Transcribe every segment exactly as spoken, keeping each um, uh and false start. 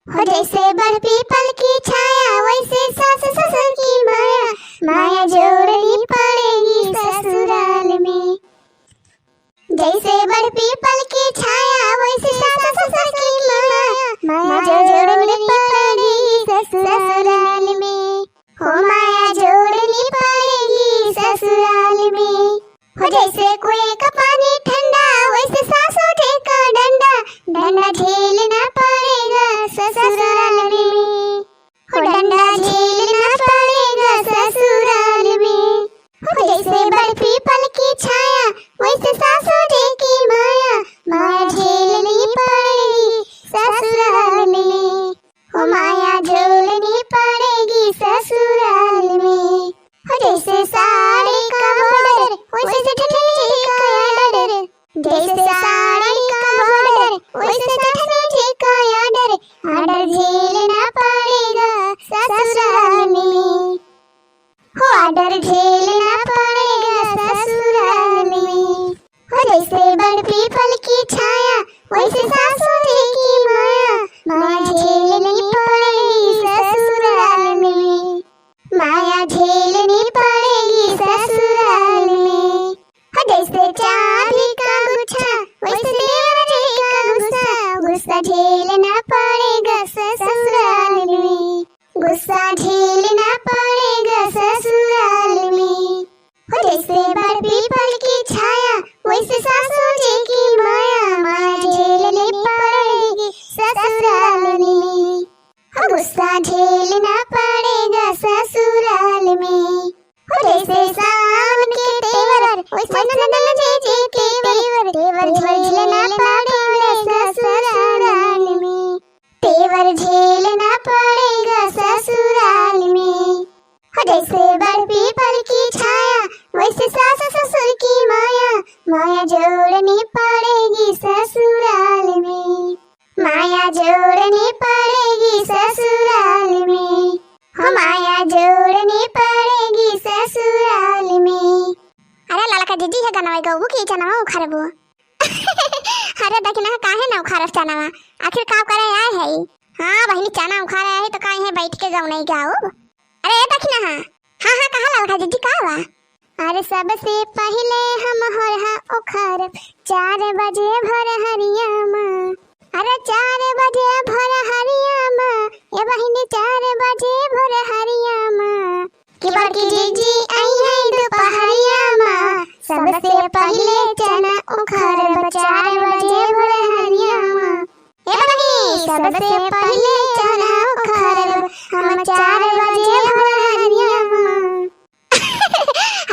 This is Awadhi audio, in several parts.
हो जैसे बड़ पीपल की छाया, वैसे सास ससुर की माया, माया जोड़नी पड़ेगी ससुराल में। जैसे बड़ पीपल की छाया, वैसे सास ससुर की माया, माया जोड़नी पड़ेगी ससुराल में। हो माया जोड़नी पड़ेगी ससुराल में। हो जैसे कुएं का पानी ठंडा, वैसे सासू जी का डंडा, डंडा झेलना पड़ेगा ससुराल में। हो डंडा झेलना पड़ेगा ससुराल में। हो जैसे बड़ पीपल की छाया, वैसे सासू जी की माया, माया झेलनी पड़ेगी ससुराल में। हो माया झेलनी पड़ेगी ससुराल में। हो जैसे साड़ी का बॉर्डर, वैसे ठंडी का आर्डर। जैसे साड़ी का बॉर्डर, वैसे ठंडी का आर्डर। आर्डर झेलना पड़ेगा ससुराल में। हो आर्डर झेलना पड़ेगा ससुराल में। हो जैसे बड़ पीपल की छाया, वैसे सासू जी की माया, माया झेलनी पड़ेगी ससुराल में। माया झेलनी पड़ेगी ससुराल में। हो जैसे चाबी का गुच्छा, वैसे देवर जी का गुस्सा, गुस्सा झेलना पड़ेगा ससुराल में। गुस्सा झेलना पड़ेगा ससुराल में। हो जैसे बड़ पीपल की छाया, वैसे सासू जी की माया, माया झेलनी पड़ेगी ससुराल में। हो गुस्सा झेलना पड़ेगा ससुराल में। हो जैसे सावन के तेवर, वैसे नंदन जी के तेवर, तेवर झेलना पड़ेगा ससुराल में। तेवर झेलना पड़ेगा ससुराल में। हो जैसे बड़ पीपल की छाया, वैसे सास ससुर की माया, माया जोड़नी पड़ेगी ससुराल में। माया जोड़नी पड़ेगी ससुराल में। हो माया जोड़नी पड़ेगी ससुराल में। अरे ललका जिज्जी, है गनवा गौबू की चनवा उखरबू? अरे दखिनहा, काहे ना उखारब चनवा, आखिर का करे आए है? हाँ बहिनी, चना उखारे आए है तो का इहे बैठ के गौनई गाउब? अरे ए दखिनहा, हाँ हाँ, कहा ललका जिज्जी, का बा? अरे सबसे पहिले हम होरहा उखारब चार बजे भोर हरिया मा। अरे चार बजे भोर हरिया मा, ए बहिनी, चार बजे भोर हरिया मा। कि बड़की जिज्जी आई है दोपहरिया मा, सबसे पहिले चना उखारब चार बजे भोर हरिया मा। ए बहिनी, सबसे पहिले चना उखारब हम चार बजे भोर हरिया मा।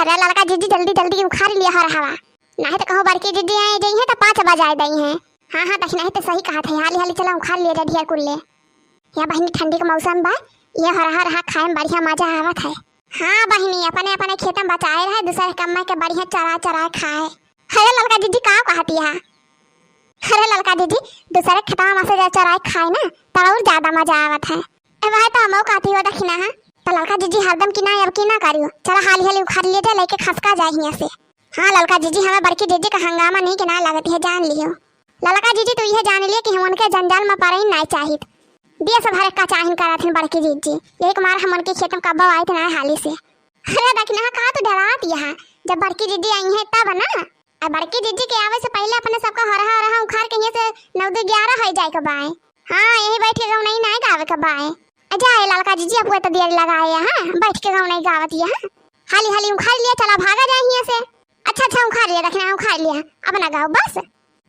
अरे ललका जिज्जी, जल्दी जल्दी उखार लिया होरहवा, नाहीं तो कहूँ बड़की जिज्जी आए जइहैं तो पाँच बजाए दइहैं। हाँ हाँ दखिनहा, तो सही कहत है, हाली हाली चला उखार लिया जा ढेर कुल्ले। या बहिनी, ठंडी के मौसम बा, ये होरहा होरहा खाए में बढ़िया मजा आवत है। हाँ बहिनी, अपने अपने खेत में बचाए रहे, दूसरे के अम्मा के बढ़िया चरा चरा खाए। अरे ललका जिज्जी, का कहती है? अरे ललका जिज्जी, दूसरे खेतवा में से जा चराए खाए ना, तब और ज्यादा मजा आवत है। ए भाई, तो हमहू कहती हो दखिनहा, तो ललका जिज्जी हरदम की ना, अब की ना करियो, चला हाली हाली उखार लिए जा, लेके खसका जाए हियाँ से। हाँ ललका जिज्जी, हमें बड़की जिज्जी का हंगामा नहीं के ना लगती है, जान लियो। ललका जिज्जी, तू यह जान लियो कि हम उनके जंजाल में पड़े ही नहीं चाहित। दिया सब हर एक का चाहिन करत हन बड़की जिज्जी, यही के मारे हम उनके खेत में कब्बो आइत ना हाली से। अरे दखिनहा, का तू डरात यहाँ, जब बड़की जिज्जी आई है तब ना। अब बड़की जिज्जी के आवे से पहिले अपने सबका होरहा होरहा उखार के हियाँ से नौ दू ग्यारह हो जाए के बाय। हाँ, यही बैठ के गौनई नाय गावे के बाय। अजा ए ललका जिज्जी, अब तो देर लगाए यहाँ, बैठ के गौनई गावत यहाँ। हाली हाली उखार लिया, चला भागा जाए हियाँ से। अच्छा अच्छा, उखार लिया दखिनहा, उखार लिया, अब ना गाओ बस।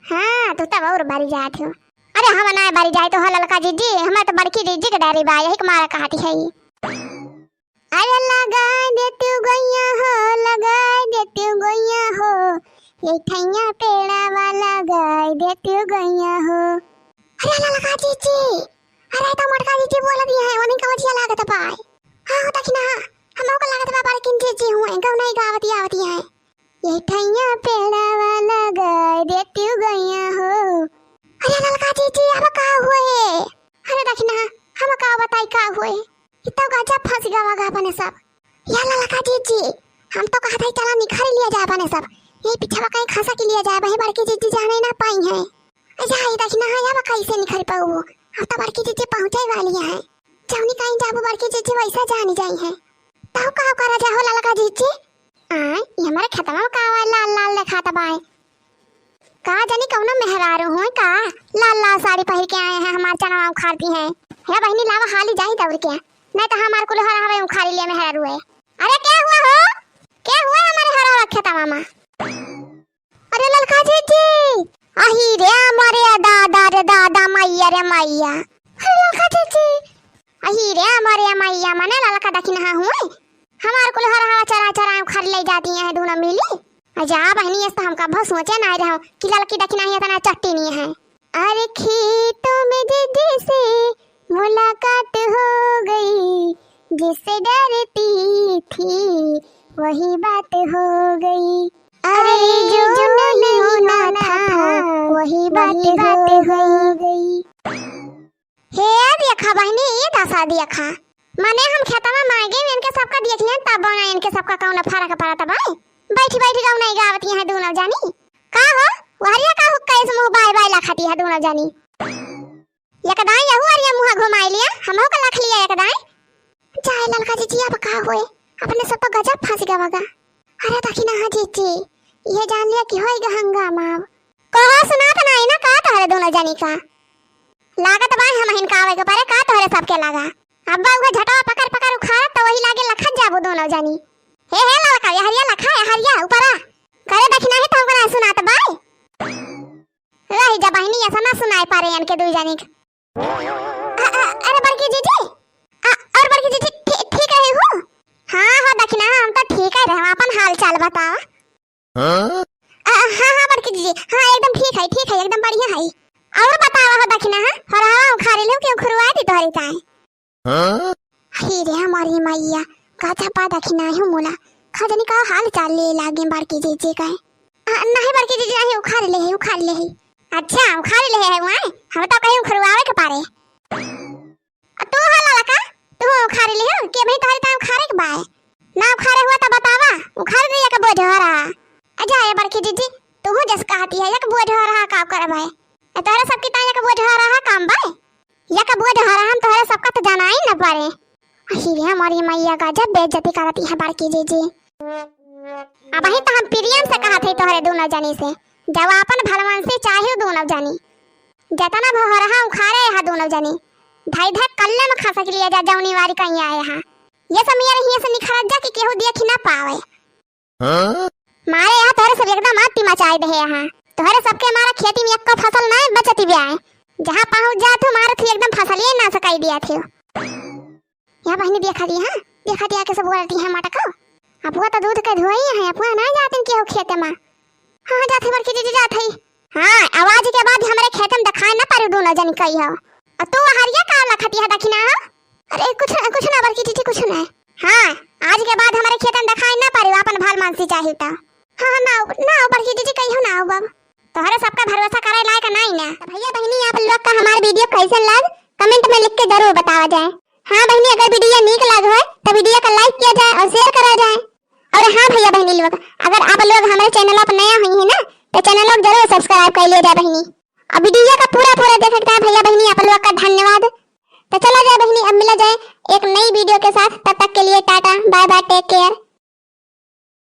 हाँ, तू तब और बारी जात हो। अरे हम ना बारी जाए तो हो ललका जिज्जी, हमारे तो बड़की जिज्जी के डरी बा, यही के मारा कहती है। अरे लगाए दे तू गइया हो, लगाए दे तू गइया हो, ये ठैया पेड़ावा लगाए दे तू गइया हो। अरे ललका जिज्जी, अरे तो मोटका जिज्जी बोलत ही है, उन्हीं का वजिया लागत पाए। हाँ हो दखिनहा, हमहू का लागत बा बड़किन जिज्जी हुए, गौनई गावती आवती है। ये ठैया पेड़ावा लगाए दे तू गइया हो। अरे ललका जिज्जी, अब का हुए? अरे दखिनहा, हम का बताई का हुए? ई तो गजब फंस गवा गा अपने सब। या ललका जिज्जी, हम तो कहत हई चला निखारी लिया जाए अपने सब। यही पिछवा कहीं खसा के लिया जाए, वही बड़की जिज्जी जाने ना पाई है। अच्छा, ये दखिनहा, अब कैसे निखारी पाऊ? अब तो बड़की जीजी पहुँचे वाली है। जौनी कहीं जाबू बड़की जीजी वैसा जानी जाई है। तहु का करा जा हो ललका जीजी? आय, ई हमरे खेतवा में का लाल लाल देखात बाय? का जानी कौनो मेहरारू होय का, लाल लाल साड़ी पहिर के आए हैं, हमार चनवा उखारती हैं। हे बहिनी, लावा हाली जाई दौड़ के, नहीं तो हमार कुल हरहवा उखारी ले मेहरारू है। अरे क्या हुआ हो, क्या हुआ हमारे हरहवा खेतवा में? अरे ललका जीजी, अही रे मोरे दादा रे दादा, मैया रे मैया। अरे ललका जीजी, अही रे मोरे मैया, मने ललका दखिनहा हुए। हमार कुल हरहवा चरा चरा उखारी ले जाती हैं दूनो मिली। आ जा बहिनी, ऐसे तो हमका बहुत सोचे ना रहो कि ललकी दखिनहा इतना चट्टी नहीं है। अरे खेतों में जीजी से मुलाकात हो गई, जिससे डरती थी वही बात हो गई। अरे जो नहीं होना था, वही बात हो गई। हे देखा बहिनी, ये दशा देखा। मने हम खेतवा में गए, इनके सबका देख लिया, तब ना इनके सबका कौन फर्क पड़त बा। बैठी बैठी गाँव नहीं गावत यहाँ दूनो जानी। का हो, वहरिया का हुक्का इस मुँह बाय बाय लखाती है दूनो जानी। एक दाई यहू अरिया मुँह घुमाई लिया, हमहू का लख लिया एक दाई। चाहे ललका जीजी अब का होए, अपने सब तो गजब फंस गवा गा। अरे दखिनहा जीजी, ये जान लिया कि होई गा हंगामा। कहो सुनात नाही ना का तोहरे दूनो जनी का? लागत बा हम हिन का आवे के परे का तोहरे सबके लागा। अब्बा उहे झटवा पकड़ पकड़ उखाड़त तो वही लागे लखत जाबू दूनो जनी। हे हे ललका, ये हरिया लखा, ये हरिया ऊपरा। करे दखिनहा ही तो हमको ना सुनात बाय। रही जा बहिनी, ऐसा ना सुनाई पारे इनके दुई जनी के। अ, अ, अरे बड़की जीजी, अ, और बड़की जीजी, ठी-, ठीक रही हो? हाँ, हो दखिनहा, हम तो ठीक है रहे, अपन हाल चाल बतावा। हाँ? अ, हाँ, हाँ, बड़की जीजी, हाँ, एकदम ठीक है, ठीक है, एकदम बढ़िया है। और बतावा हो दखिनहा, हरहवा उखारे लेव कि उखरवा दी तोहरी ताई? हाँ? अरे रे हमारी मैया, का छपा दखिनहा हो मोला, का जानी का हाल चाल ले लागे बड़की जीजी का। अ, नहीं बड़की जीजी, नहीं उखारे ले है, उखारे ले है। अच्छा, उखारे ले है वहाँ, हम तो कहीं उखरवावे के पारे। आ तू हो ललका, तू उखारे लिहो कि अबही तोहरी ताई उखारे के बाय? ना उखारे हुआ त बतावा, उखार दे एक बोझ हो रहा। अच्छा ए बड़की जीजी, तू जस कहती है एक बोझ हो रहा का करबे? ए तोहरे सबकी ताई एक बोझ हो रहा काम बाय? एक बोझ हो रहा हम तोहरे सबका तो जाना ही न पड़े। अही रे हमारी मैया का जब बेइज्जती करती है बड़की जीजी। अबही तो हम प्रेम से कहत है तोहरे दूनो जनी से, जब आपन भलमनसी चाहियो दूनो जनी। जतना भवरहा उखारे हा दूनो जनी, धाई धाई कल्ले में खसक लिया जा जौनी वारी कहीं आए हा। ये सब मेरे हियां से निखरत जा कि केहू देख ही ना पावे। हाँ? मारे यहाँ तोहरे सब एकदम आती मचाए दे हा। तोहरे सबके मारा खेती में एक्को फसल ना बचती भी आए। जहाँ पहुँच जा तू मारे तू एकदम फसल ही ना सकाई दिया थे। या बहिनी देखा दी, हाँ, देखा दी आके सब बोलती है मटको। अपुआ तो दूध के धोई है, अपुआ ना जातिन केहू खेते मा। हाँ, हाँ, जात है बड़की जीजी, जात है। हाँ, आवाज के बाद हमरे खेते में दिखाई ना पारू दूनो जनी कही हो। और तू हरिया का लखती है दखिनहा हो? अरे कुछ ना, कुछ ना बड़की जीजी, कुछ ना। हाँ, आज के बाद हमरे खेते में दिखाई ना पारू, अपन भलमनसी चाहिए तो। हाँ, हाँ, ना, ना बड़की जीजी कही हो ना बाबू। तोहरे सबका भरोसा करे लायक नाई ना। तो भैया बहिनी आप लोग का हमार video कैसन लाग comment में लिख के जरूर बतावा जाए। हाँ बहिनी अगर video नीक लाग होय तो video का like किया जाए और share करा जाए। और हाँ भैया बहिनी लोग अगर आप लोग हमारे channel पर नया हुई है ना तो channel को जरूर subscribe कर लिया जाए बहिनी। और video का पूरा पूरा देखे के भैया बहिनी आप लोग का धन्यवाद। तो चला जाए बहिनी अब मिला जाए एक नई video के साथ, तब तक के लिए टाटा bye bye take care।